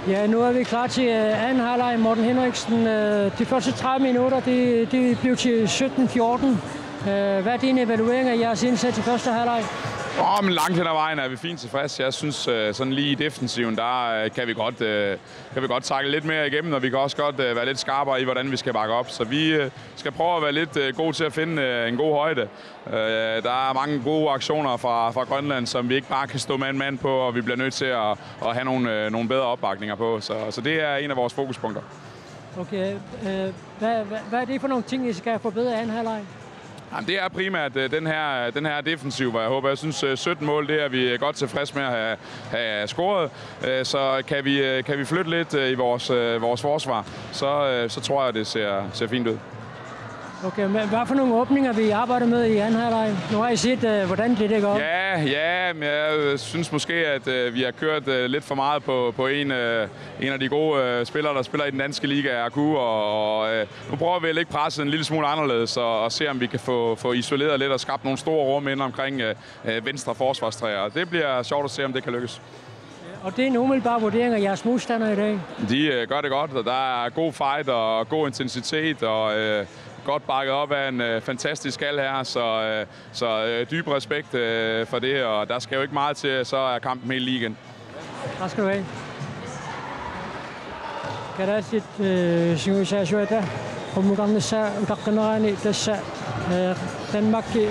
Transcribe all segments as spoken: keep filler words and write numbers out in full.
Ja, nu er vi klar til øh, anden halvleg, Morten Henriksen. Øh, De første tredive minutter, det, det blev til sytten fjorten. Øh, Hvad er din evaluering af jeres indsats i første halvleg? Åh, men langt hen ad vejen er vi fint tilfreds. Jeg synes, øh, sådan lige i defensiven, der øh, kan vi godt, øh, kan vi godt takle lidt mere igennem, og vi kan også godt øh, være lidt skarpere i, hvordan vi skal bakke op. Så vi øh, skal prøve at være lidt øh, gode til at finde øh, en god højde. Øh, der er mange gode aktioner fra, fra Grønland, som vi ikke bare kan stå mand-mand på, og vi bliver nødt til at, at have nogle, øh, nogle bedre opbakninger på. Så, så det er en af vores fokuspunkter. Okay, øh, hvad, hvad, hvad er det for nogle ting, I skal forbedre i anden halvleg? Jamen, det er primært øh, den, her, den her defensiv, hvor jeg håber, jeg synes, øh, sytten mål, det er vi godt tilfreds med at have, have scoret. Øh, Så kan vi, øh, kan vi flytte lidt øh, i vores, øh, vores forsvar, så, øh, så tror jeg, det ser, ser fint ud. Okay, men hvad for nogle åbninger vi arbejder med i anden halvleg? Nu har I set, øh, hvordan det ligger op. Ja, ja, men jeg øh, synes måske, at øh, vi har kørt øh, lidt for meget på, på en, øh, en af de gode øh, spillere, der spiller i den danske liga, R Q, og, og øh, nu prøver vi at lægge presset en lille smule anderledes og, og se, om vi kan få, få isoleret lidt og skabt nogle store rum ind omkring øh, øh, venstre forsvarstræer. Og det bliver sjovt at se, om det kan lykkes. Og det er en umiddelbar vurdering af jeres modstander i dag. De øh, gør det godt, og der er god fight og god intensitet og øh, godt bakket op af en øh, fantastisk hal her, så, øh, så øh, dyb respekt øh, for det, og der skal jo ikke meget til, så er kampen helt lige igen. Tak skal du have. Kalaallit øh, sungiusaasuata qummukarnissaa utaqqineraani tassa øh, Danmarkip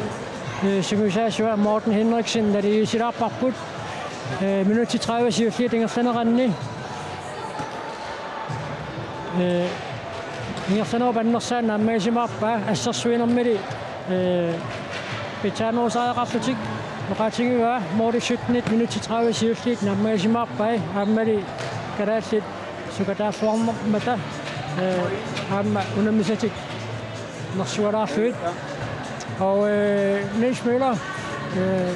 øh, sungiusaasua Morten Henriksen naligiissilaarparput øh, minutsit tredive siulliit ingerlaneranni. Øh, ingerlanerup annersaa naammagisimaarpaa assersuinermili øh, pitsaanerusariaqarlutik oqaatigivaa måli sytten minutsit tredive siulliit naammagisimaarpai aammali kalaallit sukataalluarnermata øh, aamma unammisatik nersualaarlugit. Og øh, Niels Møller, øh,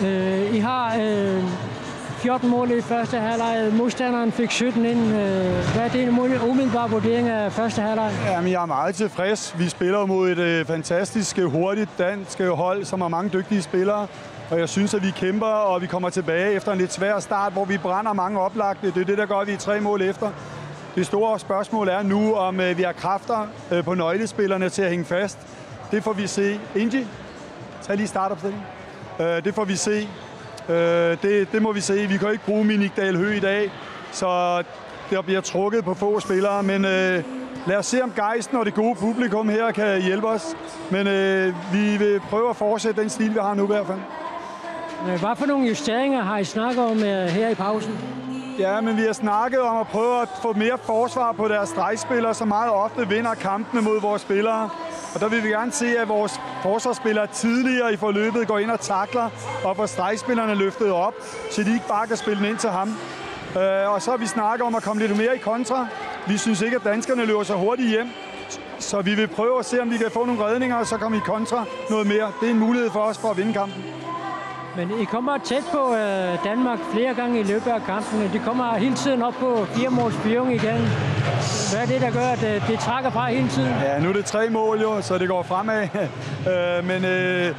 øh, I har øh, fjorten mål i første halvleg. Modstanderen fik sytten ind. Øh, Hvad er din umiddelbare vurdering af første halvleg? Jamen, jeg er meget tilfreds. Vi spiller jo mod et øh, fantastisk øh, hurtigt dansk øh, hold, som har mange dygtige spillere. Og jeg synes, at vi kæmper, og vi kommer tilbage efter en lidt svær start, hvor vi brænder mange oplagte. Det er det, der gør, at vi er tre mål efter. Det store spørgsmål er nu, om øh, vi har kræfter øh, på nøglespillerne til at hænge fast. Det får vi se. Inji, tag lige startopstillingen. Øh, det får vi se. Øh, det, det må vi se. Vi kan jo ikke bruge Minik Dahl Høgh i dag, så der bliver trukket på få spillere. Men øh, lad os se, om gejsten og det gode publikum her kan hjælpe os. Men øh, vi vil prøve at fortsætte den stil, vi har nu i hvert fald. Øh, Hvad for nogle justeringer har I snakket om øh, her i pausen? Ja, men vi har snakket om at prøve at få mere forsvar på deres stregspillere, så meget ofte vinder kampene mod vores spillere. Og der vil vi gerne se, at vores forsvarsspillere tidligere i forløbet går ind og takler og får stregspillerne løftet op, så de ikke bare kan spille den ind til ham. Øh, og så har vi snakket om at komme lidt mere i kontra. Vi synes ikke, at danskerne løber så hurtigt hjem, så vi vil prøve at se, om vi kan få nogle redninger og så komme i kontra noget mere. Det er en mulighed for os for at vinde kampen. Men I kommer tæt på øh, Danmark flere gange i løbet af kampen. De kommer hele tiden op på fire måls føring igen. Hvad er det, der gør, at øh, det trækker fra hele tiden? Ja, nu er det tre mål jo, så det går fremad. øh, men øh,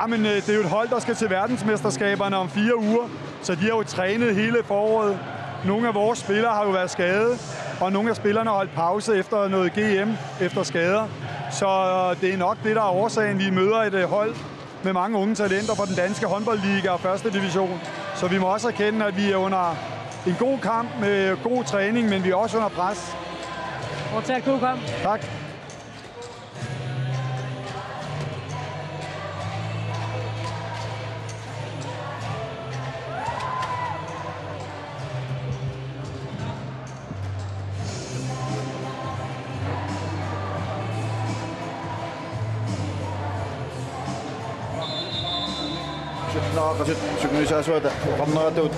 ah, men øh, det er jo et hold, der skal til verdensmesterskaberne om fire uger, så de har jo trænet hele foråret. Nogle af vores spillere har jo været skadet, og nogle af spillerne har holdt pause efter noget G M efter skader. Så øh, det er nok det, der er årsagen. Vi møder et øh, hold med mange unge talenter fra den danske håndboldliga og første division. Så vi må også erkende, at vi er under en god kamp med god træning, men vi er også under pres. Fortsat god kamp. Tak. Naaqasut sungiusaasuata oqarneratut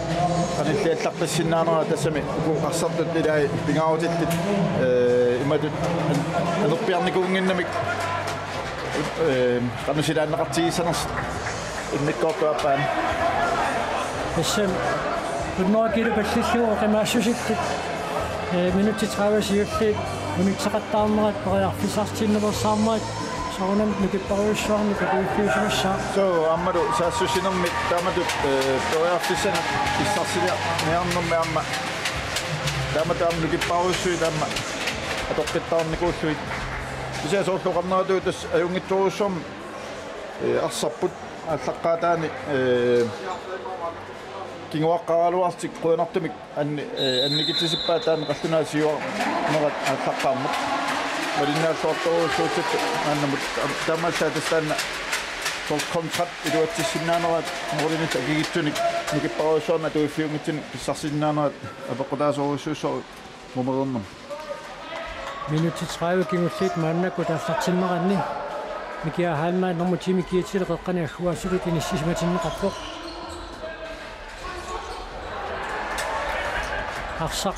qanilliallartassinnaanera tassami uku arsartut ilai pingaarutillit, ee, imatut an-, anerpiarnikuunnginnamik, ee, qanoq silaanneqartigissanersoq immikkoortup aappaani. Tassami unnuaq kilo pallillugu oqimaassusillit, ee, minutsit tredive siulliit unitseqattaarnerat periarfissartinnersaarnerat Aunam nukipparujussuarnik atuiffiusimassaaq. Suu, aammalu saassussinermi taamatut, eh, periarfissanik pissarsiniarnermi aamma taamatut aamma nukipparujussuit aamma atoqqittaarnikuullugit. Kisianni soorlu oqarneratut tassa ajunngitsorujussuarmik, eh, arsarput aallaqqaataani, eh, kinguaqqaraluarlutik qujanartumik anni-, eh, annikitsisippaat taanna qallunaat siuarnerat aallaqqaarmat. Malinnaalluartorujussuussaapput maannamut tam-, taamaallaat tassa taanna soorlu kontrakt iluatsissinnaanerat, målinillu akikitsunik nukipparujussuarnik atuiffiunngitsunik pissarsisinnaanerat apeqqutaasorujussuussaaq mumereernermi. Minutsit tredive kingulliit maannakkut aallartinneranni Mikiaaq Heilmann nummer ti-mik Kietile qeqqani agguaassutut inissisimatinneqarpoq. Arsaq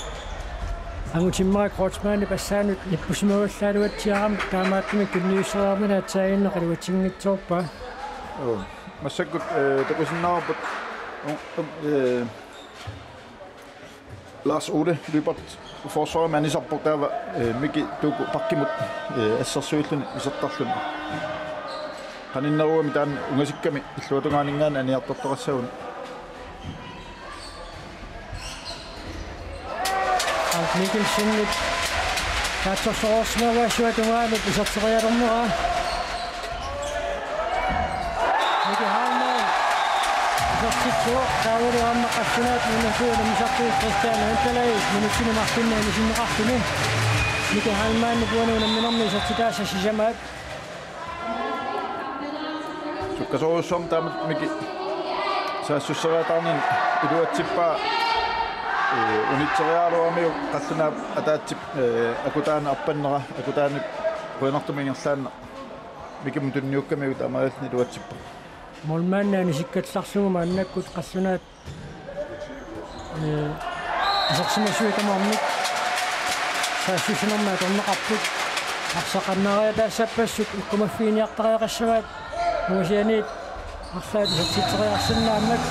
angutimmera Kreutzmannip assaanut nippusimavallaaluatsiarami, taamaattumik tunniusseriarmat aatsaannguaq iluatsinngitsoorpaa. Joo. Massakkut, eh, takusinnaavarput, u-, u-, eh, Lars Ole Lyberth forsvarimi anisarpoq, taava, eh, Miki Tuku bakkimut, eh, assersuilluni isertarluni. Qaninneruami taanna ungasikkami illuatungaaninngaanniit aniartortoqassaguni. Ralf Mikkelsenip kaatsorsoorsimagaasiup tungaanut iserterialerneraa. Miki Heilmann isertitsivoq, taavalu aamma qallunaat nunasuut unammisartut Christian Antalai minutsini marlunni anisinneqarluni. Miki Heilmannip uani unamminermi isertitaasa sisamaat. Sukkasoorujussuarmik taamatut Miki saassusseriataarnini iluatsippaa, eh, unitseriaraluaramiuk qallunaap ataatsip, eh, akutaanut arpannera, akutaanut qujanartumik ingerlaannaq Mikimut tunniukkamiuk taamaalilluni iluatsippoq. Målmandi anisikkallarlugu maannakkut qallunaat, eh, isersimasuat tamarmik saassussinermi atorneqarput. Arsaq qannaariataassappassuit ukkumaffiginiartariaqassavaat, ungasianiit arlaat isertitseriarsinnaammat.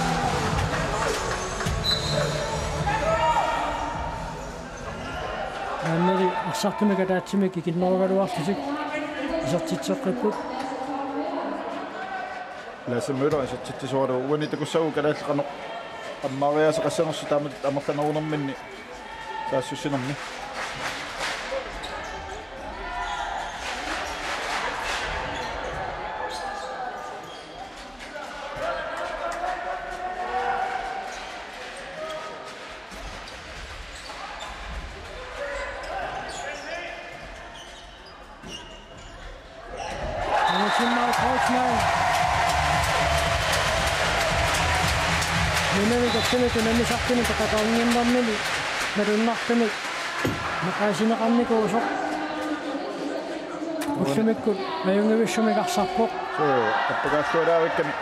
Aammalu arsartumik ataatsimik ikinnerugaluarlutik isertitseqqipput. Lasse Møller isertitsisoralugu. Uani takussavarput kalaallit qanoq ammaariaaseqassanersut taamatut amerlanerunerminni saassussinermi. Angutimmera Kreutzmann. Nunani kattunik unammisartunik peqataannginnermini malunnartumik maqaasineqarnikuusoq. Ullumikkut ajunngivissumik arsarpoq. Suu, appakaallualaarikkami.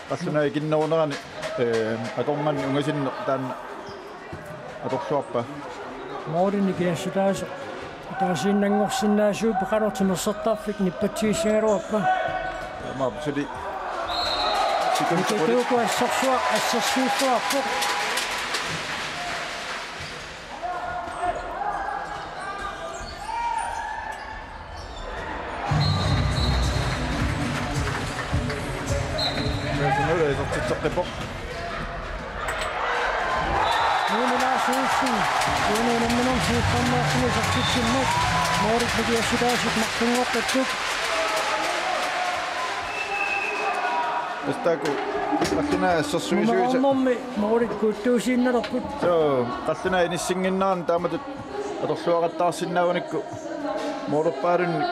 Qallunaat ikinnerunerani, eh, akornanni ungasinneq taanna atorluarpaa. Målini kiassutaasoq ataasiinnanngorsinnaasuuvoq, qanoq timersortarfik nippatigissagaluarpa. Taamaappoq suli. Sekund. Miki Tuku assersuaq, assersuilluarpoq. Personale isertitseqqippoq. Nuunalaasuussi. Uunga unamminermi siullermeerluni isertitsimmut. Målit Miki kiassutaasut marlunngoqqippoq. Tassa taakku qallunaat assersuisuisa. Nummer nummer målit kuuttuusiinnalerput. Suu, qallunaat inissinnginnerani taamatut atorluaqattaarsinnaagunikku målerpaalunnik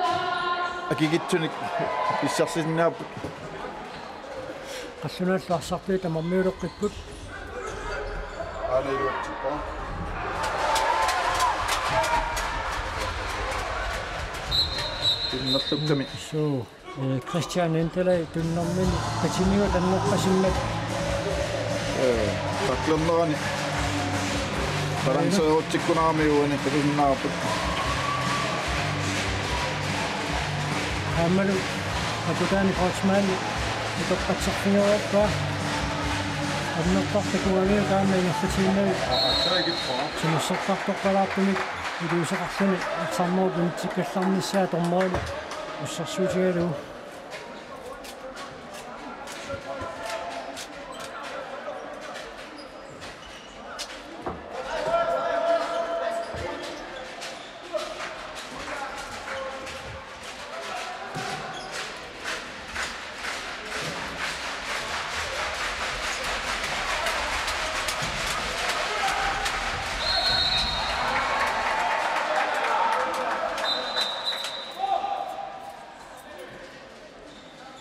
akikitsunik pissarsisinnaapput. Qallunaallu arsartuut tamarmiuleqqipput. Aana iluatsippaa. Tunnerlukkami. Suu. Eh, Christian Endelai tunnermini patinigut annerpasimmat. Eh, taklernerani. Balanceerutsikkunarami uani takusinnaavarput. Aammalu akutaani Kreutzmann itoqqatserfigereerpaa. Annertartakuani taanna ingerlatiinnavik. Timersortartorpalaartumik iliuuseqarluni arsarnerup unitsikkallarnissaa dommerini Assersuutigalugu.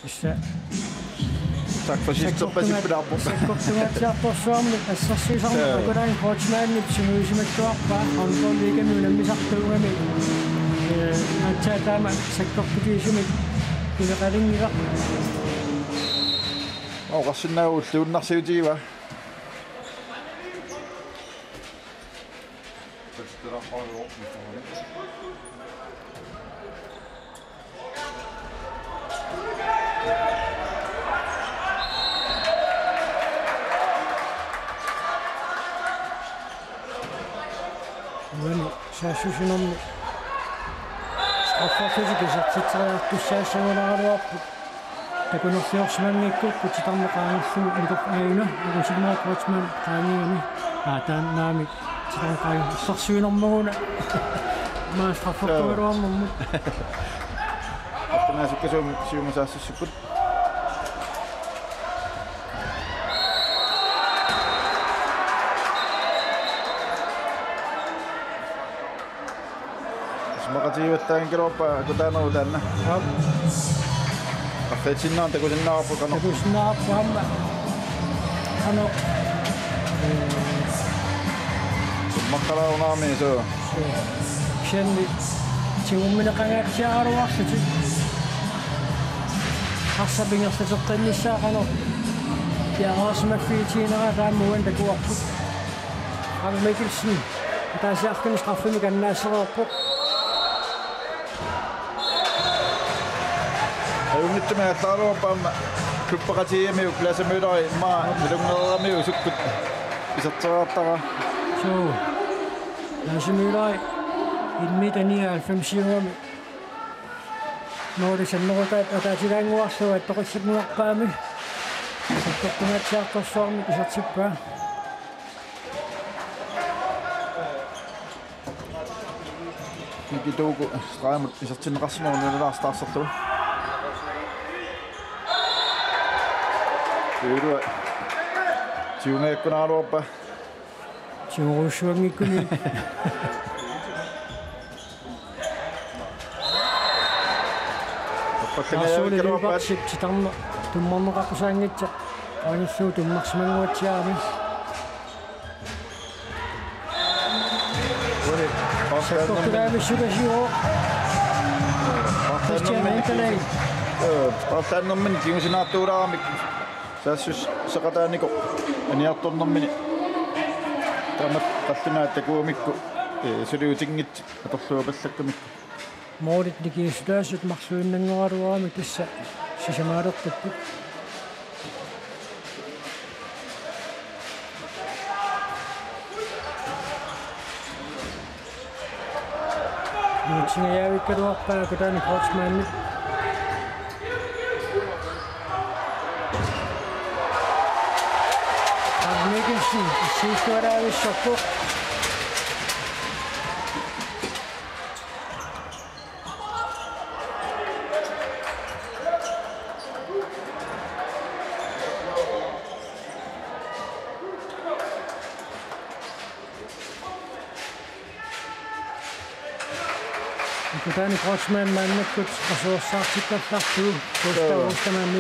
Issa. Tak for sidst, så Sakkortunga-, pasippilaarpoq. Sakkortungaatsiartorsuarmik assersuisarneq. Joo. Akulaani Kreutzmannip sungiusimakkuarpaa, håndboldligami unammisartuugami. Eh, aatsaat taama sakkortutigisumik pineqalinngilaq. Oqarsinnaaguulluunnarsiutigiva. Uani saassussinermi strafferlutik isertitseriartussaassagaluaraluarput. Takunerliorsimanngikkukku titarneq qaangerlugu Nikoq Aina, Rosenborg Kreutzmann qaangiumi. Aa, taannaami titarneq qaangerlugu. Illersuinermaguna. Maa straffertugaluarnermut. Attunaasukka sium-, siumassaassussipput. Isumaqatigivallaanngikkaluarpaa akutaanerup taanna. Aap. Arfineq-marlunnik takusinnaavarput qanoq. Takusinnaavarput aamma. Qanoq. Ee. Isumaqalaarunarami suu. Suu. Kisianni tigummineqangaatsiarluarlutik. Arsaq ingerlateqqinnissaa qanoq. Piareersimaffigineraa taama uani takuarput. Frank Mikkelsen. Ataasiarluni straffimik annaasereerpoq. Ajunngitsumik aallarluarpaa aamma klubbeqatigiimiuk Lasse Møller immaqa nalunngereeramiuk sukkut iserteriartaraa. Suu. Lasse Møller. Ilmi tania halvfemsiugami. Måli sannerutaat ataatilaannguarlugu attoqissagunarpaami. Sakkortungaatsiartorsuarmik isertippaa. Nikituuku stregimut isertinneqarsimavoq nalalaarstaarsarlugu. Tuulua. Tigungaakkunaraluarpaa. Tigorujussuanngikkuni. Taarsuuli Lyberthip titarneq tummarneqaqqusaanngitsoq. Qaangerlugu tummarsimannguatsiarami. Sakkortulaamissukasiuvoq. Christian Hinterland. Paarlaannermini kingusinaartuulaaramik. Saassusseqataanikoq aniartornermini. Tamat qallunaat takugamikku, ee, suliutinngitsut atorluapallakkamikku. Målit nikingassutaasut marluinnanngoraluarami tassa sisamaalertupput. Inutsinngajavikkaluarpaa Kutaani Kreutzmannip. Mikkelsen, issiissualaavissorpoq. Kutaani Kreutzmann maannakkut qasuersaartikkallarlugu Gustav Joo. Ostermann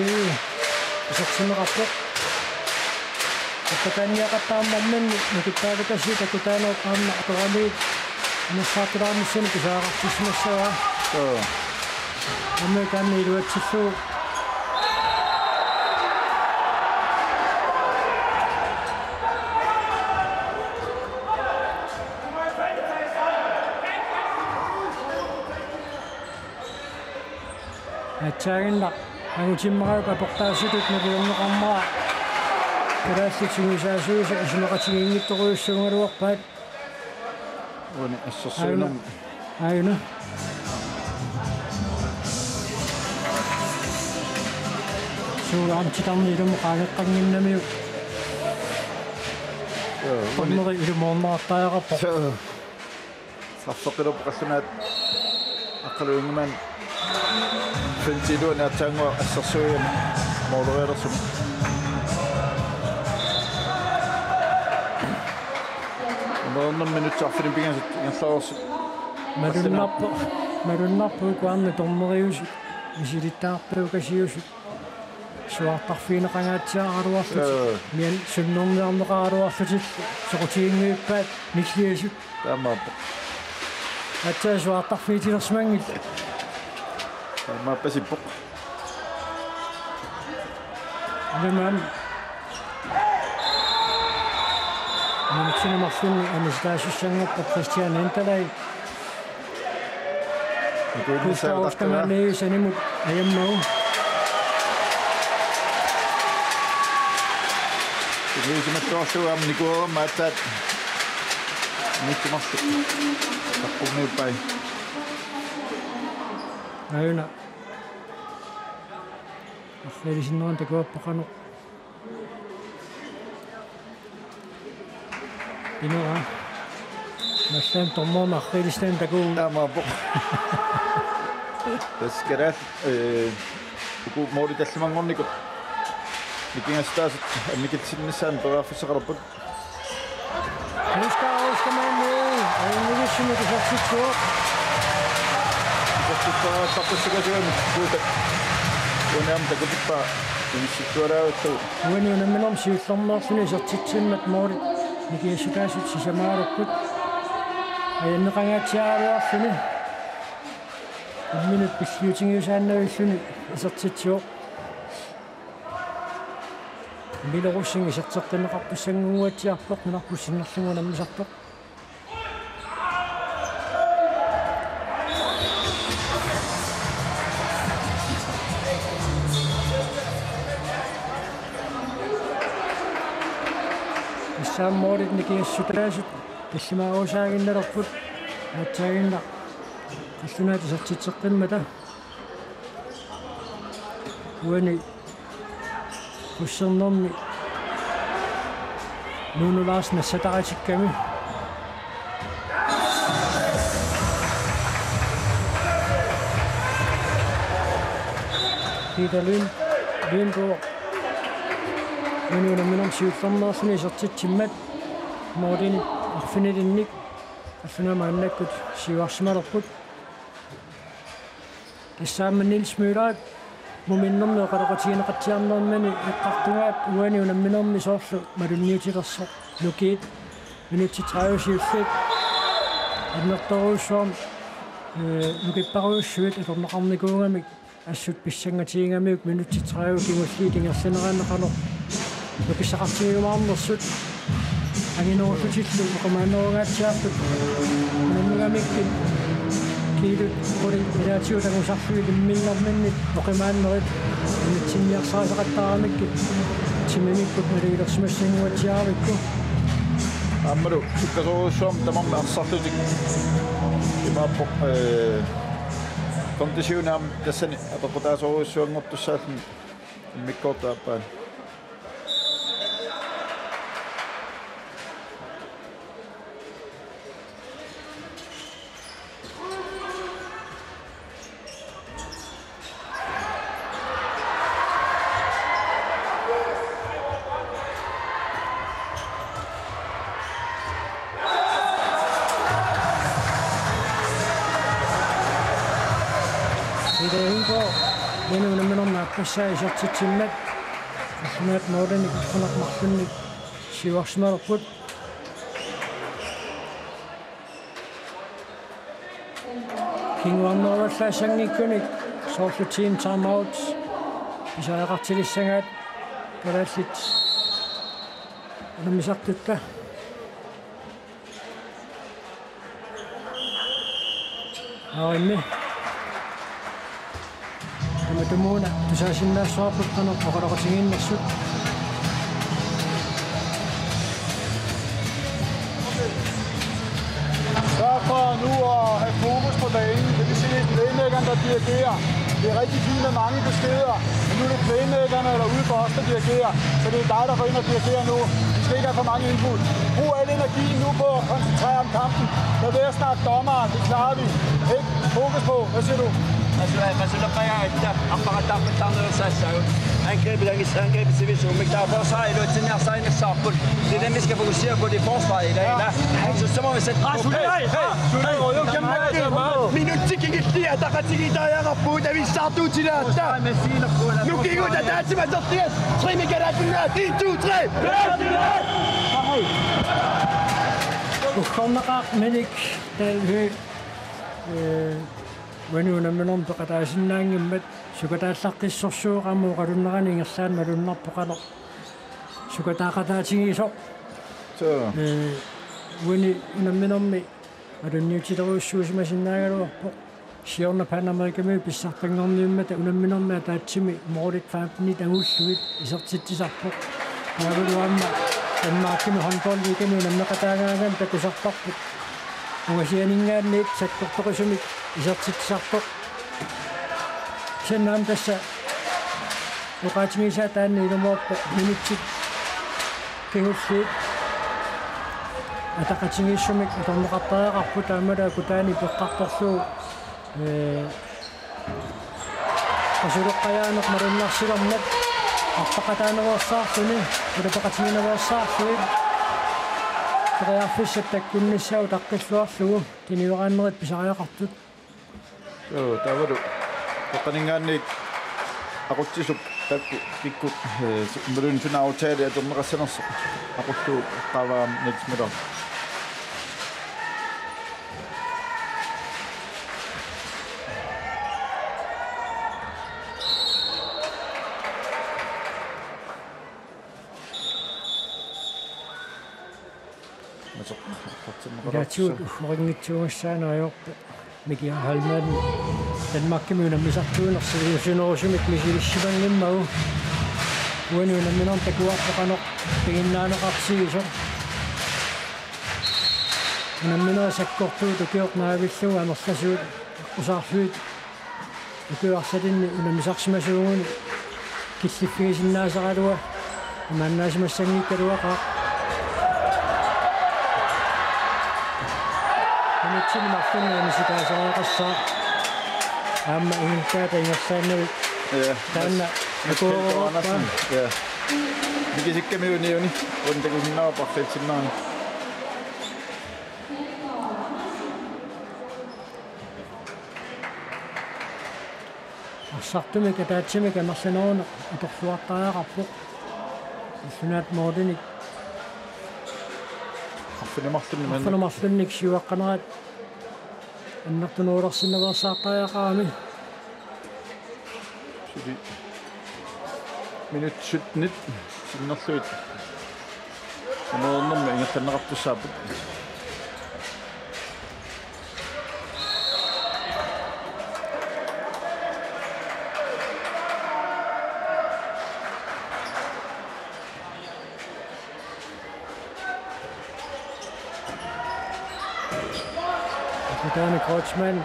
isertinneqarpoq. Appakaanniaqattaarnerminni nukippaalutasi takutaanerup aamma atoramiit inersaartulaarnissanik pisariaqartissimassavaa. Joo. Aamma taanna iluatsillugu. Aatsaaginnaq angutimmarajuk aportaasutut nalulerneqarmara. Kalaallit sungiusaasuisa isumaqatigiinngitsorujussuugaluarpaat. Uani assersuinermi. Aajuna. Aajuna. Nuulaamtitarni ilumut qaangeqqannginnamiuk. Joo, uani. Dommeri ilumoorneqartariaqarpoq. Joo. Saffeqqilup qallunaat aqqaluingiman femtiluani aatsaannguaq assersuigamik målerialersumik. Unernermi minutsit arfineq-pingasut ingerlareersut. Malunnarpoq, malunnarpoq uku arnat dommeriusut, misilittagarpasukasiusut. Suaartarfigineqangaatsiaraluarlutik. Joo. Mian sunnerniarneqaraluarlutik soqutiginngippaat nilliasut. Taamaappoq. Aatsaat suaartarfigitilersimanngillat. Taamaappasippoq. Ilumut minutsini marlunni anissitaasussanngorpoq Christian Endelai. Nikuinnissaq Gustav Ostermann, utartugaa. Nielsenimut ajammagu. Nielsenimut tuarlugu aamma nikuerama aatsaat. Nikuinnissaq marluk. Taqqummiuppai. Aajuna. Arriilisinnerani takuarput qanoq. Inera. Massaam tormoorna arriilistan taku. Taamaappoq. Tassa kalaal, eh, uku måli tallimanngornikut. Nikingassutaasut annikillisinnissaannut periarfissaqalerput. Gustav Ostermann, eh, annikillissimut isertitsivoq. Isertitseriartartussukasiunik kuutak. Uani aamma takutippaa. Inissittualaavittut. Uani unamminermi siullermeerluni isertitsimmat målit nikingassutaasut sisamaalerput. Ajanneqangaatsiaraluarluni. Imminut pilliutigiusaannavilluni isertitsivoq. Emil Rosing iserteqqinneqartussanngortitsiarpoq, nunarput sinnerlugu unammisartoq. Tassa aamma målit nikingassutaasut tallimaarusaaginnalerput, aatsaaginnaq qallunaat isertitseqqimmata. Uani Qussernermi Nuno Larsen nassataaritikkami. Peter Lynn, Lynn Gård. Uani unamminermi siullermeerluni isertitsimmat målinik arfinilinnik arfineq-marluk maannakkut siuarsimalerput. Tassa aamma Niels Møller, muminnermi oqaloqatigineqatsiarnermini eqqartugaat uani unamminermi soorlu malunniutilersoq nukiit minutsit tredive siulliit annertoorujussuarmik, eh, nukipparujussuit atorneqarnikuugamik assut pissangatigigamiuk minutsit tredive kingulliit ingerlaneranni qanoq nukissaqartigiumaarnersut anginerullutillu oqimaannerungaatsiarput. Unammigamikku kiilut qulit ilaatigut angusarlugit imminnarminni oqimaannerit unitsinniarsarisaqattaaramikkit timimikkut naligilersimassannguatsiaramikku. Aammalu sukkasoorujussuarmik tamarmik arsarlutik imaappoq, eh, konditioni aamma tassani apeqqutaasorujussuanngortussaalluni immikkoortup aappaani. Peter Lynn Gård, uani unamminermi aappassaa isertitsimmat, qallunaat målinik arfineq-marlunnik siuarsimalerput. Kinguarneruallaassanngikkunik soorlu team timeout pisariaqartilissagaat kalaallit unammisartutta. Aarimmi. Tamatumuuna tusaasinnaassavarput qanoq oqaloqatigiinnersut. Sørg for nu at have fokus på banen. Det vil sige, at det er playmakeren, der dirigerer. Det er rigtig fint med mange beskeder, Nu er det playmakerne eller ude for os, der dirigerer, så det er dig, der går ind og dirigerer nu. Vi skal ikke have for mange input. Brug al energien nu på at koncentrere om kampen. Lad være at snakke dommer, det klarer vi. Ikke? Fokus på. Hvad siger du? Masula masula paya itta ampara tappa tanna sasa. Angribi dangi angribi sivisu mikta bosa ilo tinna saina sapun. Det er dem, vi skal fokusere på, det er forsvaret i dag. Ja. Så, så må vi sætte på. Minutsi kikittiä takatsikitaajaarpugut avissaartuutilaarta. Nukigut ataatsip atortias. Trimik kalaatinnaat. En, to, tre. Uggornaqaaq Minik Dalby. Ee, uani unamminermi peqataasinnaanngimmat sukataallaqqissorsuuvoq aamma oqalunnerani ingerlaannaq malunnarpoq qanoq sukataaqataatigisoq. Suu. Ee, uani unamminermi malunniutilerujussuusimasinnaagaluarpoq. Siorna Panamerikami pissartanngorniummata unamminermi ataatsimi målit femtenit angullugit isertitsisarpoq. Taavalu aamma Danmarkimi håndboldliigami unammeqataagaangami takusarparput. Ungasianinngaanniit sakkortoqisumik isertitsisarpoq. Kisianni aamma tassa oqaatigisaa taanna ilumoorpoq minutsit kingulliit ataqatigiissumik atorneqartariaqarput aammalu akutaani peqqartorlugu, ee, qasuleqqajaaneq malunnarsilermat arpaqataaneruersaarluni, ulapeqatiginaveersaarlugit, periarfissat takkunnissaat utaqqilluarlugu, tiniueraannerit pisariaqartut. Joo, taavalu peqqaninngaanniit aqutsisup taakku kikkut, ee, imaluunniit suna aftale atorneqassanersoq aqullugu eqqaavaa Niels Møller. Ilaatigut uggorinngitsiugassaanera ajorpoq. Miki Heilmann Danmarkimi unammisartuunersoq siusinnerusumik misilissimanngimmagu. Uani unamminermi takuarpoq qanoq piginnaaneqartigisoq. Unamminerit sakkortuut ukioq naavillugu amerlasuut eqqusaarlugit ukiup arlalinni unammisarsimasuuguni killiffigisinnaasaraluaq imaannaasimassanngikkaluaqaaq. Minutsini marlunni anisitaasariaqassaaq. Aamma ingerlaata ingerlaannavik. Ja. Taanna Mads, Mads Peter akueruppa. Andersen. Ja. Mikisikkami uniuni. Undakusinnaavarput arfiisinnaani. Arsartumik ataatsimik amerlaneruneq atorluartariaqarpoq. Illunaat målinik. Arfineq-marlunnik. Arfineq-marlunnik siuaqqanerat annertunerulersinnaveersaartariaqarami. Suli minut syttenit sinnerlugit nummer nummer ingerlanneqartussaapput. Taanna Kreutzmann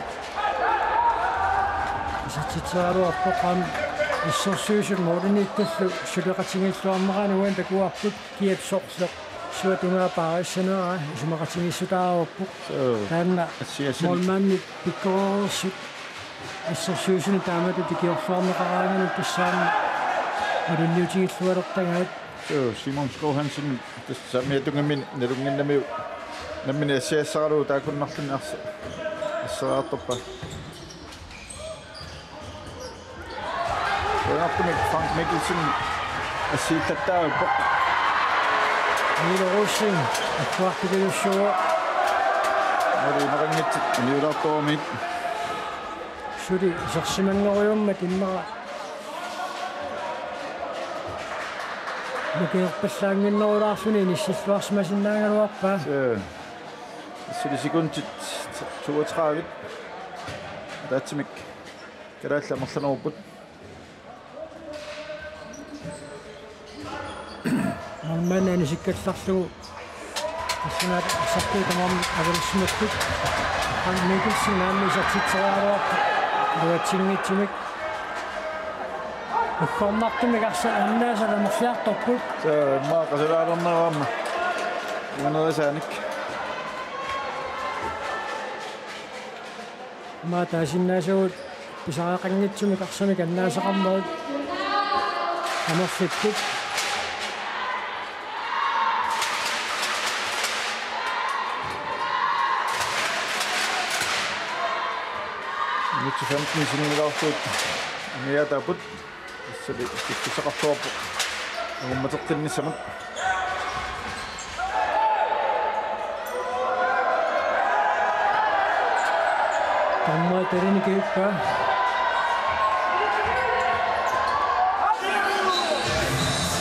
isertitseriaraluarpoq aamma assersuisut målimiittullu suleqatigiilluarnerani uani takuarput kiap sorleq suatungaa paarissanera isumaqatigiissutaaruuppoq. Suu. Taanna assiassani målmandit pikkoreersut assersuisuni taamatut ikiorluarneqaraangamik tassaana malunniutigillualertagaat. Suu, Simon Skov Hansen, tassa saamiatungaani nalunnginnamiuk nammineq assiassaralugu taakkununnarluni arsa-, asseriartorpaa. Uanartumik Frank Mikkelsen assiittattaarpoq. Niilo Rosing, akkuartikilussuuvoq. Ori imaranngitsit, niulaartorumit. Suli isersimanngoriummat immaqa nukiorpallaannginnerulaarluni inissilluarsimasinnaagaluarpaa. Suu. Suli sekundit toogtredive. Ataatsimik kalaallit amerlanerupput. Norman anisikkallarlugu. Tassunaat arsartuut tamarmik avalersimapput. Frank Mikkelsen aamma isertitseriaraluarpoq. Iluatsinngitsumik. Uggornartumik arsaq annaasaq amerliartorput. Tassa immaqa qasulaalerneruarma. Unerisaanik. Aamma taasinnaasagut pisariaqanngitsumik arsamik annaasaqarnerit amerlipput. Minutsit femten sinnilaarlugu amigaataapput. Tassali tikkussaqarluarpoq. Angummateqqinnissamut. Taamaalilluni kiippa.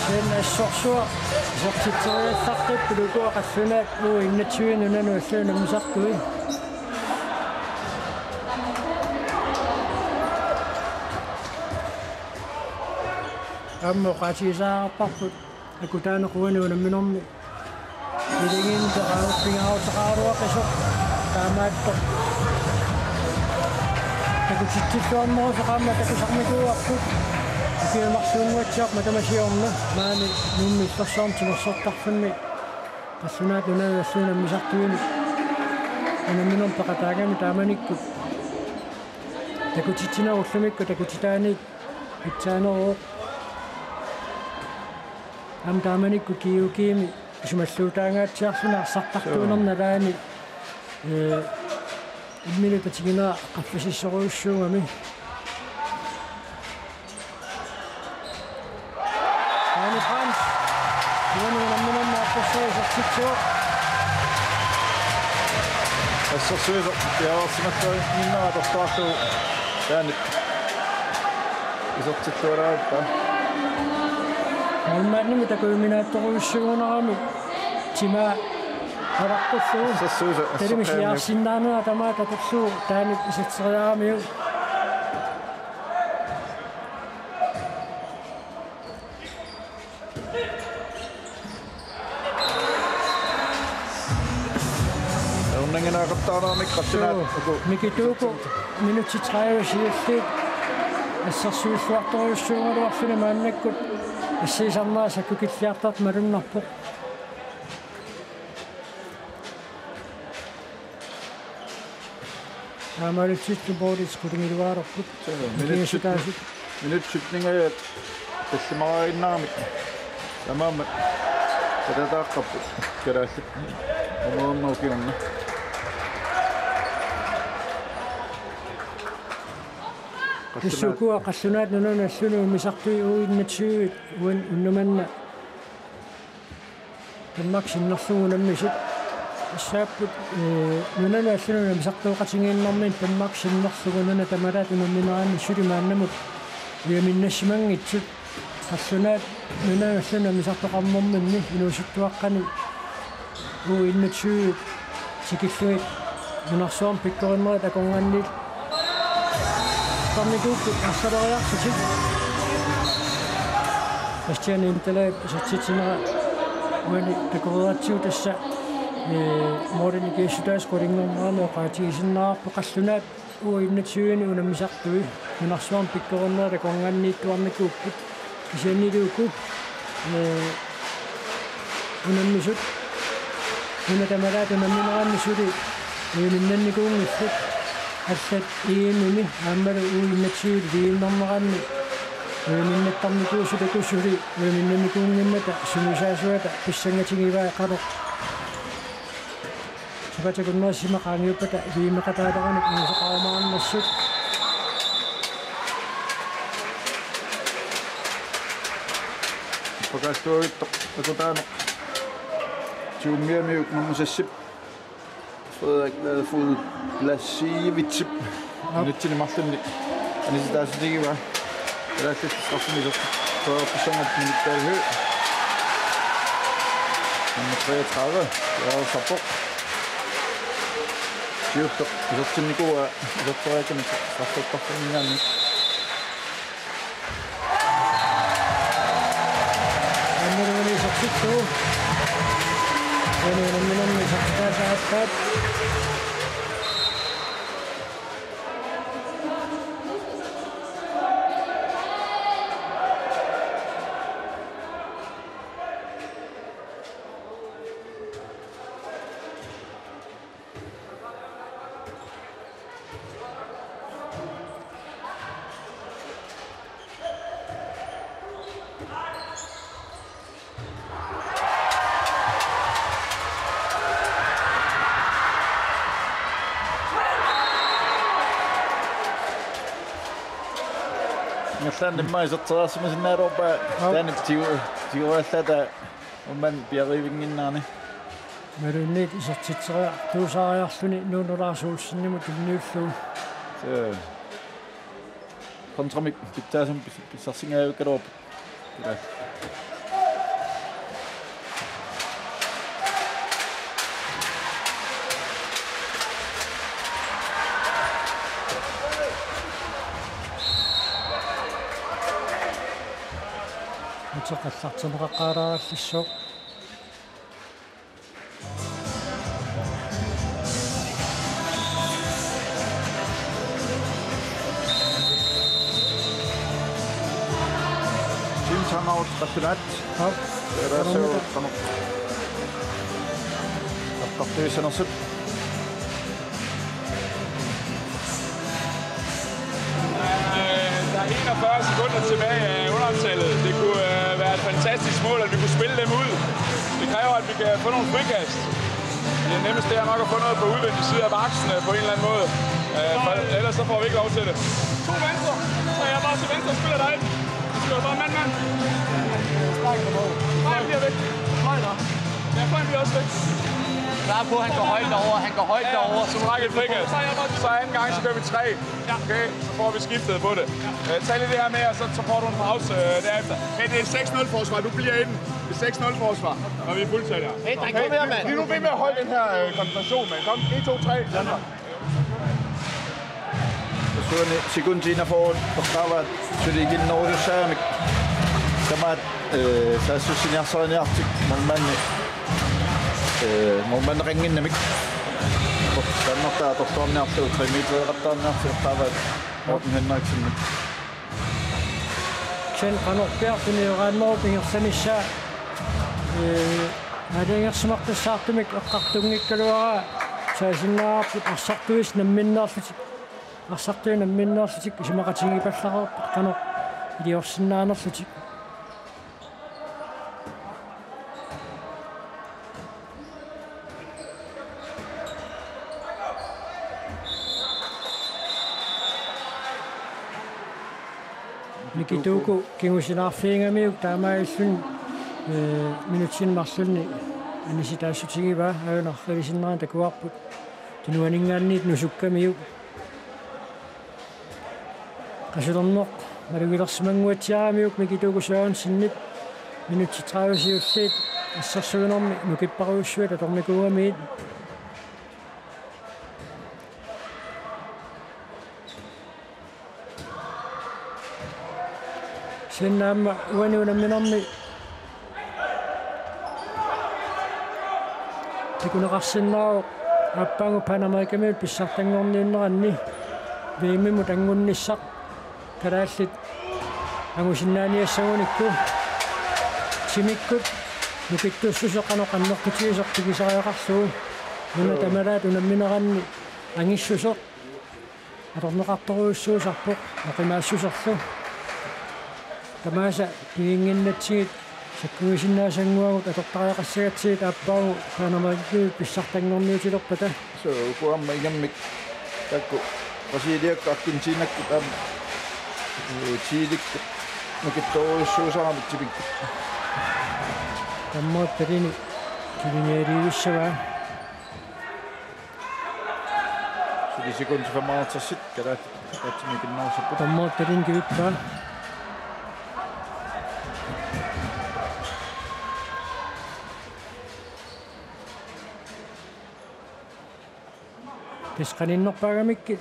Sen assorsuaq isertitseriassartut pulukuaq qallunaat U enogtyve nunanut allanut unammisartui. Aamma oqaatigisaqarparput akutaaneq uani unamminermi. Iligiinneq peqaruppigaarutaqaraluaqisoq taamaattoq. Takutitsilluarnerusoq aamma takusarnikuuarput. Ukiut marluunnguatsiarput matuma siorna maani Nuummi Illorsuarmi timersortarfimmi qallunaat nunanut allanut unammisartuini unamminermi peqataagami taamanikkut takutitsineq ullumikkut takutitaaniit pitsaaneruvoq. Aamma taamanikkut GOG-mi isumalluutaangaatsiarluni arsartartuunermi nalaani, ee, imminut tatiginera qaffasissorujussuugami. Johannes Frans. Uani unamminermi assersuisoq isertitsivoq. Assersuisoq piareersimalluinnartoq atorlugu. Taanna isertilluaraluarpaa. Målmandimut takujuminaatsorujussuugunarami timaa avaqqullugu. Assersuisoq talimi assersuisoq siaarsinnaanera tamaat atorlugu taanna iserteriaramiuk. Erninnginaqattaarami qallunaat. Suu, uku. Miki Tuuku, minutsit tredive siulliit assersuilluartorujussuugaluarluni maannakkut assiisarnera sakkukilliartartoq malunnarpoq. Taamaalillutillu målip qulingiluaarput. Minutsit, minutsit ningaat tallimariinnaramik. Taamaammat talataaqqapput kalaallit. Umernaukkiorna. Tassa ukua qallunaat nunanut allanut unammisartui U enogtyve uani unnuk manna Danmarkip sinnerlugu unammisut. Tassaapput, ee, nunanut allanut unammisartooqatigiinnermi Danmarkip sinnerlugu nunat tamalaat unammineranni suli maannamut ujaminnassimanngitsut. Qallunaat nunanut allanut unammisartoqarnerminni inuusuttuaqqani U enogtyve tikillugit nunarsuarmi pikkorinerit akornanniittarnikuupput arsaleriarlutik. Bastian Imtalaip isertitsinera uani takoreeratsigu tassa, ee, målinik ikiussutaasut qulinngornerani oqaatigisinnaavarput qallunaat U enogtyve-ni unammisartui nunarsuarmi pikkorinerit akornanniittuarnikuupput. Kisiannili uku, ee, unammisut nunat tamalaat unammineranni suli ujaminnaanikuunngillat. Allat E M-imi aammalu U enogtyve-mi ujaminnaanneranni ujaminnaattarnikuusut uku suli ujaminnaanikuunngimmata sungiusaasuata pissangatigivai qanoq. Sapaatip akunnerani sisima qaangiuppata ujaminneqataataranik inuusaqarumaarnersut. Pakassuavittoq akutaaneq. Tyvemiamiuk nummer seks. Frederik Ladefoged Blasiewicz. Aap. Minutsini marlunni anisitaatigivaa. Kalaallit straffenik isertitsereerpassanngorput minutsaalu. Nummer treogtredive, Jakob Sarpoq. Siulleq isertinnikuuaa, iserteriaramik straffeqarfimminngaanniit. Anneruni isertittoq. Uani unamminermi isertitaasaat aappaat. Taanna immaqa iserteriarsimasinnaagaluarpaa. Aap. Taanna tiu-, tigoriallaata uumman piarivinnginnaani. Imaluunniit isertitseriartuusaariarluni Nuno Lars Olsenimut tunniullugu. Suu. Kontramik pitsaasumik pis-, pissarsingajavikkaluarpoq. Ila. Uteqallartinneqaqqaalaaralissooq. Team timeout qallunaat. Aap. Elaassagut qanoq eqqartuissanersut. Øh, der er enogfyrre sekunder tilbage af underoptagellet. Det kunne, øh, være et fantastisk mål, at vi kunne spille dem ud. Det kræver, at vi kan få nogle frikast. Det er nemmest det er nok at få noget på udvendig side af baksen, øh, på en eller anden måde. Øh, for ellers så får vi ikke lov til det. To venstre. Så er jeg bare til venstre og spiller dig ind. Vi skal jo bare mand, mand. Nej, bliver væk. Fløj der. Ja, fløjen bliver også væk. Klar på, han går højt derover. Han går højt derover. Så trækker vi frikast. Så er jeg bare til... Så anden gang, så kører vi tre. Ja. Okay, så får vi skiftet på det. Øh, tag lige det her med, og så, så får du en pause, øh, derefter. Men det er et seks nul forsvar. Du bliver i den. Det er seks nul forsvar, når vi er fuldtallige. Hey, dreng, kom her, mand. Bliv nu ved med at holde den her, øh, koncentration, mand. Kom, en, to, tre. Suani sekundi enogfyrre toqqaavaat suli ikinnerusussaamik. Tamaat, øh, saassussiniarsariniartik målmandi, øh, målmandeqannginnamik. Taannartaa atorluarniarlugu tre metereqattaarniarlugu toqqaavaat Morten Henriksenimit. Kisianni qanorpiaq tunioraannerup ingerlanissaa, ee, aalajangersimartussaartumik eqqartunngikkaluaraa saasinnaavarput arsartuisut namminneerlutik, arsartuisut namminneerlutik isumaqatigiippallareerput qanoq iliorsinnaanerlutik. Miki Tuuku kingusinaarfigigamiuk taamaalilluni, ee, minutsini marlunni anisitaassutigivaat, aajuna arrilisinnerani takuarput tunuaninngaanniit nusukkamiuk. Qasulerneq malugilersimannguatsiaramiuk Miki Tuuku Sørensenip minutsit tredive siulliit assersuinermi nukipparujussuit atornikuugamiit. Kisianni aamma uani unamminermi takuneqarsinnaavoq aappaagu Panamerikamiut pissartanngorniunneranni V M-imut anngunnissaq kalaallit angusinnaaniassagunikku timikkut nukittussuseq qanoq annertutigisoq pigisariaqarlugu. Una tamalaat unammineranni angissuseq atorneqartorujussuusarpoq oqimaassuserlu. Tamaasa piginnginnatsigit sakkugisinnaasannguagut atortariaqassagatsigit aappaagu Panamerikamiut pissartanngorniutilerpata. Suu, uku aamma ingammik taakku Brasiliakkut Argentinakkut aamma, ee, Chilikkut nukittorujussuusaramik timikkut. Tammuut talini kivinialiussavaa. Suli sekundit femoghalvtreds kalaallit ataatsimiikinnerussapput. Tammuut talini kivippaa. Tassa qaninnerpaagamikkit.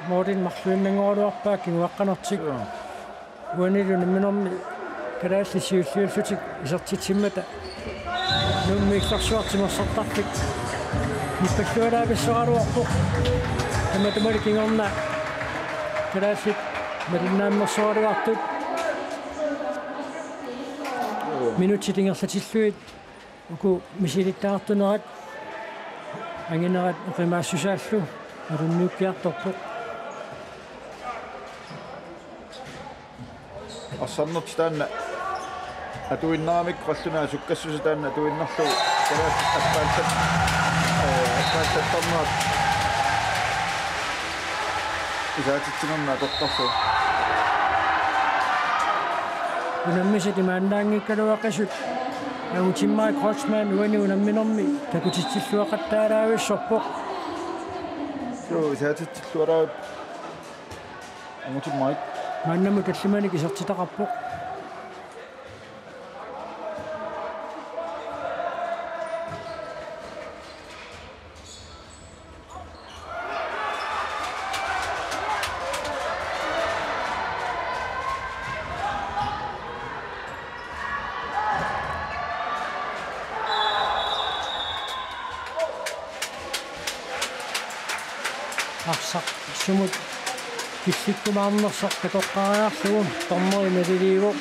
Morten marluinnanngoraluarpaa kinguaqqanertik. Suu. Uanilu namminermi kalaallit siulliullutik isertitsimmata Nuummi Illersuaq timersortarfik nippallualaavissoraluarpoq. Tamatumali kingorna kalaallit malinnaammersoraluartut. Minutsit ingerlatillugit uku misilittagartunerat anginerat oqimaassusaallu alunniukkiartorpoq. Arsarnertik taanna atuinnaramikku qallunaat sukkassuseq taanna atuinnarlugu kalaallit appaallat, ee, appaallattarnerat. Isaatitsinermi atortarlugu. Unammisat imaannaanngikkaluaqisut. Angutimmarik Kreutzmann uani unamminermi takutitsilluaqattaalaavissorpoq. Suu, isaatitsilluaraapput. Angutimmarik. Maannamut tallimanik isertitaqarpoq. Arsaq sumut killikkumaarnersoq takoqqaariarlugu dommeri maliliivoq.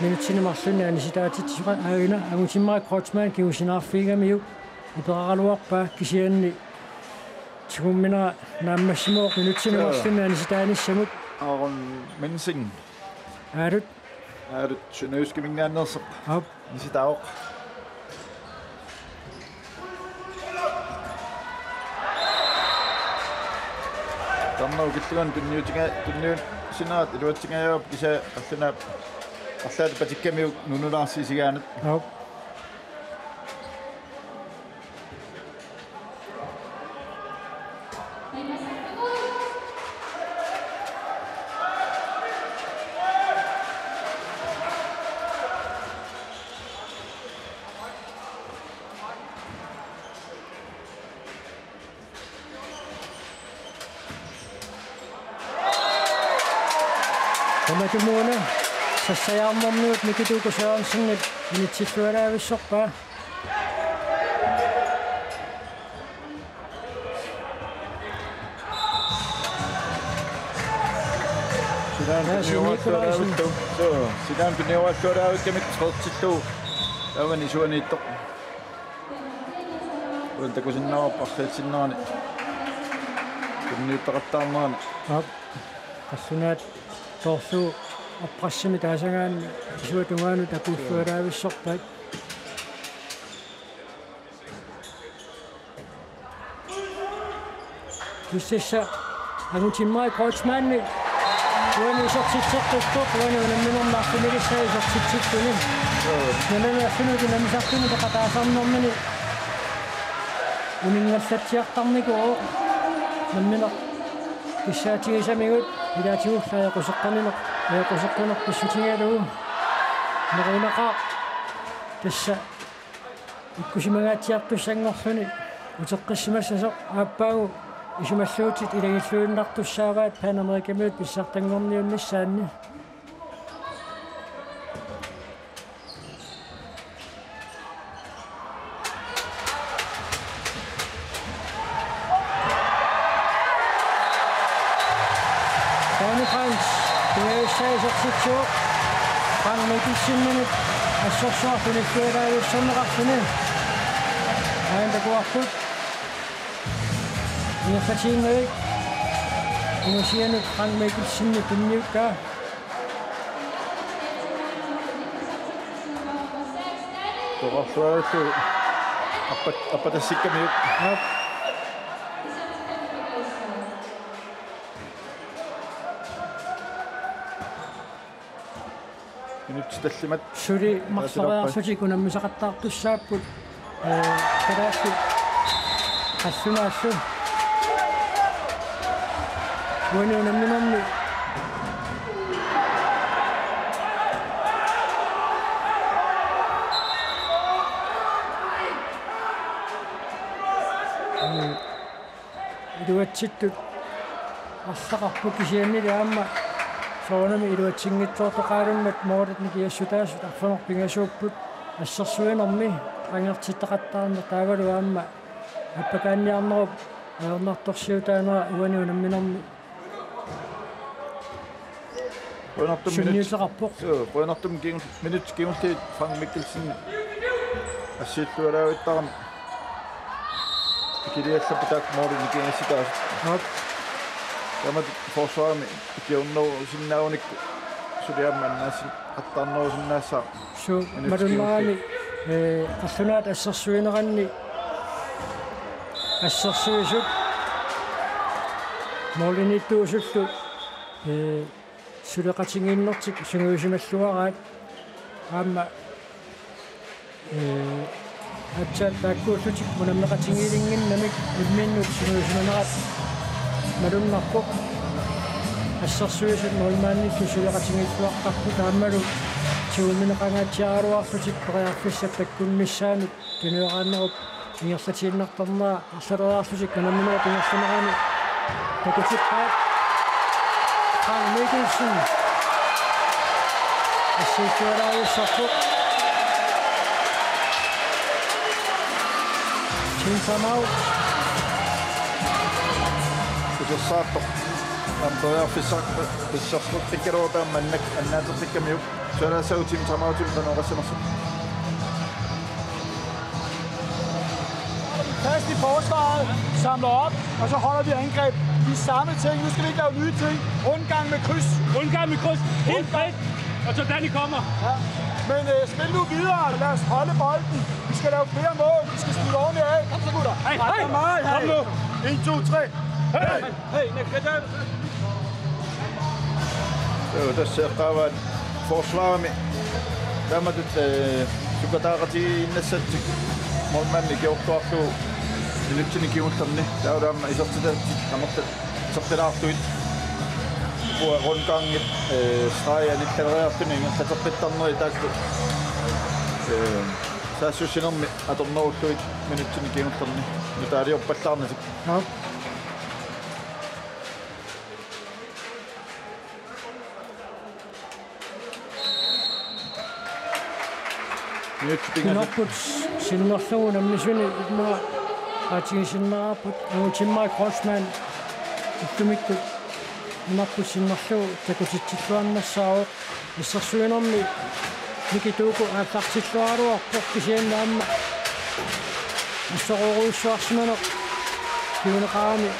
Minutsini marlunni anisitaatitsisoqarpoq, aana Angutimmarik Kreutzmann kingusinaarfigigamiuk iperaraluarpaa, kisianni tigumminera naammassimavoq minutsini marlunni anisitaanissamut. Aaron Mensing. Aalut. Aalut, sønderjyskiminngaanneersoq. Aap. Anisitaavoq. Tarnerup killingani tunniutinga-, tunniusinerat iluatsingajaavoq, kisianni qallunaat arlaata patikkamiuk nunulaarsi isigaanut. Aap. Tamatumuuna sassajaarnermiut Nikituuku Sørensenip initsillualaavissorpaa. Silaam. Ja, Signe Nikolajsen. Tunniugalluaraavillu. Suu, silaam tunniugalluaraavikkamik treogtyve. Taavani isuaniittoq. Uan takusinnaavarput arriitsinnerani tunniuttaqattaarnerani. Aap. Qallunaat soorlu oppressimi taasagaanni isuata tungaanut akuullualaavissorpaat. Kisianni Angutimmarik Kreutzmanni uani isertitseqqippoq, uani unamminermi marlunnilissaa isertitsittuni. Joo. Nunani assunut unammisartuni peqataasarnermini uninngallatsiartarnikuuvoq. Nammineq kissaatigisamigut ilaatigullu ajoquseqqineq, ajoquseqqineq pissutigalugu. Nerunaqaaq tassa ikkusimangaatsiartussanngorluni uteqqissimassasoq aappaagu isumalluutit ilagilluinnartussaavaat Panamerikamiut pissartanngorniunnissaanni. Tony Franz, tungavissaa isertitsivoq. Frank Mikkelsenimit assorsuaq tunillualaavissorneqarluni. Aana takuarput. Ingerlatiinnavik. Inusianut Frank Mikkelsenip tunniukkaa. Toqarluarlugu appat-, appatassikkamiuk. Aap. Minutsit tallimat. Suli marloriarlutik unammisaqattaartussaapput. Ee, kalaallit qallunaallu. Uani unamminermi. Ee, iluatsittut arlaqarput, kisiannili aamma soorunami iluatsinngitsoortoqarmat målit nikingassutaasut arfineq-pingasuupput assersuinermi qangartittaqattaarneq taavalu aamma appakaanniarnerup ajornartorsiutaanera uani unamminermi. Qujanartumik minut-, sunniuteqarpoq. Joo, qujanartumik kingul-, minutsit kingulliit Frank Mikkelsen assiillualaavittaarami. Ikiliallapput taakku målit nikingassutaasut. Aap. Taamatut forsvarimi ikiornerusinnaagunikku suli aamma annaasaqattaarnerusinnaassaaq. Suu, minutsit malunnarami, kingulliit. Ee, qallunaat assersuineranni assersuisut Målimiittuusullu, ee, suleqatigiinnertik sungiusimalluaraat aamma, ee, aatsaat taakkuullutik unammeqatigiilinnginnamik imminnut sungiusimanerat malunnarpoq. Assersuisut målmandillu suleqatigiilluaqqarput aammalu tigummineqangaatsiaraluarlutik periarfissap takkunnissaanut tunioraanerup ingerlatiinnartarnera arlaleriarlutik unamminerup ingerlanerani takutippaat. Frank Mikkelsen. Assigiialaarissarpoq. Team timeout. Utersaartoq. Amperiarfissaq pissorsuqqikkaluarpaa mannak annaateqqikkamiuk. Sualaassaagut team timeout-imik qanoq oqassanersoq. Fast i forsvaret, samler op, og så holder vi angreb. De samme ting. Nu skal vi ikke lave nye ting. Rundgang med kryds. Rundgang med kryds. Helt frit. Og så Danny kommer. Ja. Men øh, spil nu videre. Lad os holde bolden. Vi skal lave flere mål. Vi skal slutte ordentligt af. Kom så, gutter. Hej, hej. Kom nu. En, to, tre. Hej. Hej, Nick. Joo, tassa eqqaavaat forsvarimi. Taamatut, ee, sukataaqatigiinnassatik målmandi ikiortuarlugu minutsini kingullerni. Taava aamma isertitatik amerlat teqqilaartugit. Uanga rundgangit, ee, stregi anillaleriarluni ingerlateqqittarneri taakku, ee, saassussinermi atornerullugit minutsini kingullerni nutaaliorpallaarnatik. Joo. Minutsip pingasut. Inorput sinnerlugu unammisuni immaqa aatsigisinnaarput, Angutimmarik Kreutzmann ittumikkut inorput sinnerlugu takutitsilluarnissaavoq. Assersuinermi Miki Tuuku aallartilluaraluarpoq kisianni aamma assorujussuarsimaneq kinguneqarami.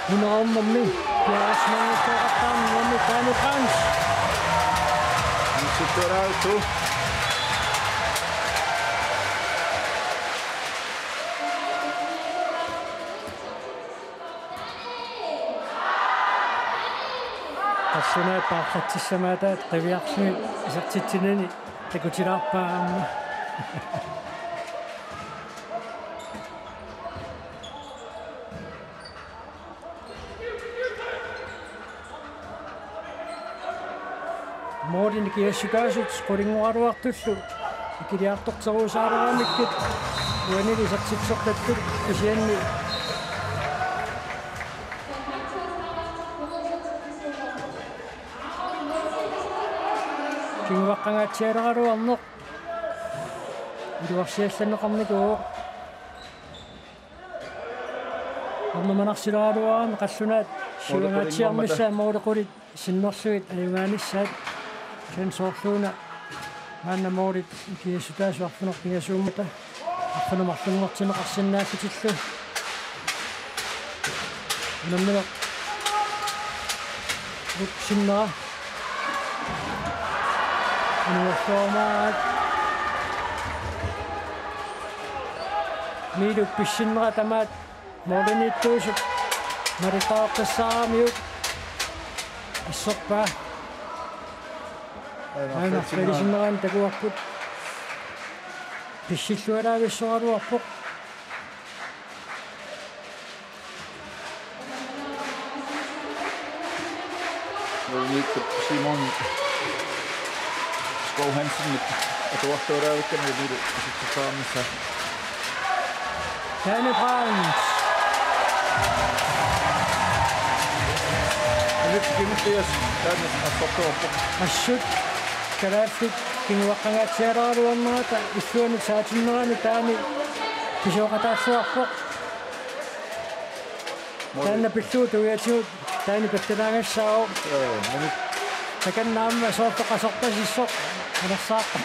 Nummer ni, Piaasmannissaqartarnermi Danny Brandt. Sittuaraattu. Tassuuna paarlatsissamaataat qiviarluni isertitsinani takutilaarpaa aamma. Målini kiassutaasut qulinnguaraluartullu ikiliartorterusaaramikkit uanili isertitseqqattut kisianni kinguaqqangaatsialeraluarneq iluarsiallanneqarnikuuvoq. Ernumanarsileraluarami qallunaat siuangaatsiarnissaat måli qulit sinnerlugit ajugaanissaat. Kisianni soorluuna maanna målit ikiassutaasut arfineq-pingasuummata arfineq-marlunngortinneqarsinnaallutillu. Unammineq sinnera. Inuussoomaat. Miiluk pissinnera tamaat målimiittuusoq malittariaqassaaramiuk asserpaa. Aana, aana, felisinnerani takuarput. Pissillualaavissoraluarpoq. Nuumiikkut Simon Skov Hansen atuartualaavikkami Miilu isitsaamissa. Danny Brandt. Alik Kimikias, Danny Assortuorpoq. Assut kalaallit kinguaqqangaatsialeraluarnerata illuanut saatinnerani taanna pisoqataalluarpoq. Taanna pillugu tuiatigut taanna pattalaangassaavoq. Joo, minut. Takanna aamma soorlu qasorpasissoq. Anersaarta.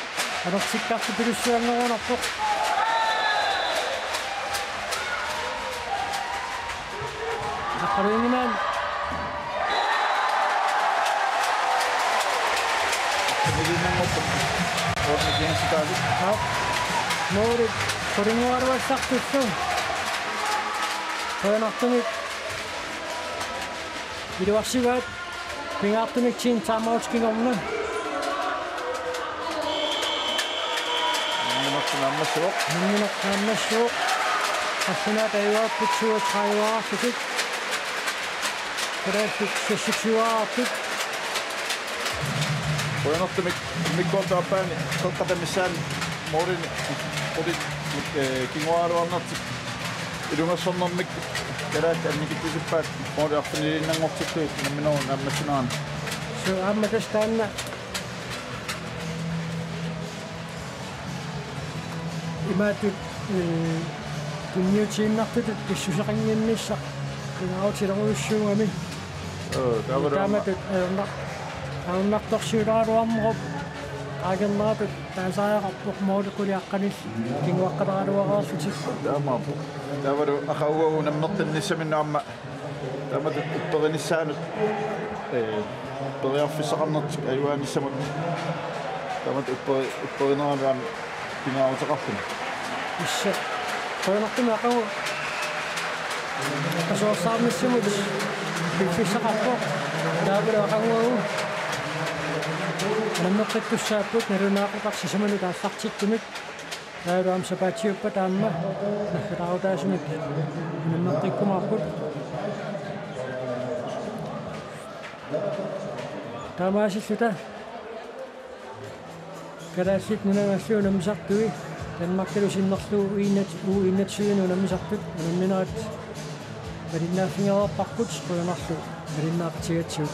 Anersikkarlu pilussuanngorunarpoq. Aqqaluingimaani. Aqqaluingimaani. Aap. Måli qulinnguaraluassartullu. Qujanartumik Iluarsivaat pingaartumik timeout kingorna. Unammineq naammassivoq. Unammineq naammassivoq. Qallunaat ajugaarput syvogtredive-arlutik. Kalaallit seksogtyve-arlutik. Qujanartumik immikkoortup aappaani qeqqata missaani målini qulit, eh, kinguaaraluarnertik ilungersornermik kalaallit annikitsisippaat måli arfiniliinnanngortillugit unamminerup naammassinerani. Suu, aamma tassa taanna imaattut, eh, tunniutiinnartutut pissuseqannginnissaq pingaarutilerujussuugami. Joo, taavalu aamma. Taamatut ajornar-, ajornartorsiuleraluarnerup aakerneratut taasariaqarpoq måli qulit aqqanillit kinguaqqaleraluareerlutik. Taamaappoq. Taavalu aqaguagu unammeqqinnissaminnut aamma taamatut upperinissaanut, eh, periarfissaqarnertik ajugaanissamut taamatut upperi-, upperinerani aamma pingaaruteqarluni. Issa. Qujanartumik aqagu qasuersaarnissamut piffissaqarpoq. Taavalu aqaguagu unammeqqittussaapput nalunaaqutaq sisamanut aallartittumik. Taavalu aamma sapaatiuppat aamma naggataarutaasumik unammeqqikkumaarput. Taamaasilluta Kalaallit Nunaanni unammisartui Danmarkilu sinnerlugu U enogtyve, U enogtyve unammisartut unamminerat malinnaaffigereerparput, qujanarlu malinnaaqatigigatsigut.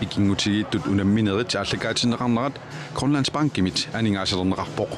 Ikinngutigiittut unamminerit aallakaatinneqarnerat Grønlandsbankimit aningaasalerneqarpoq.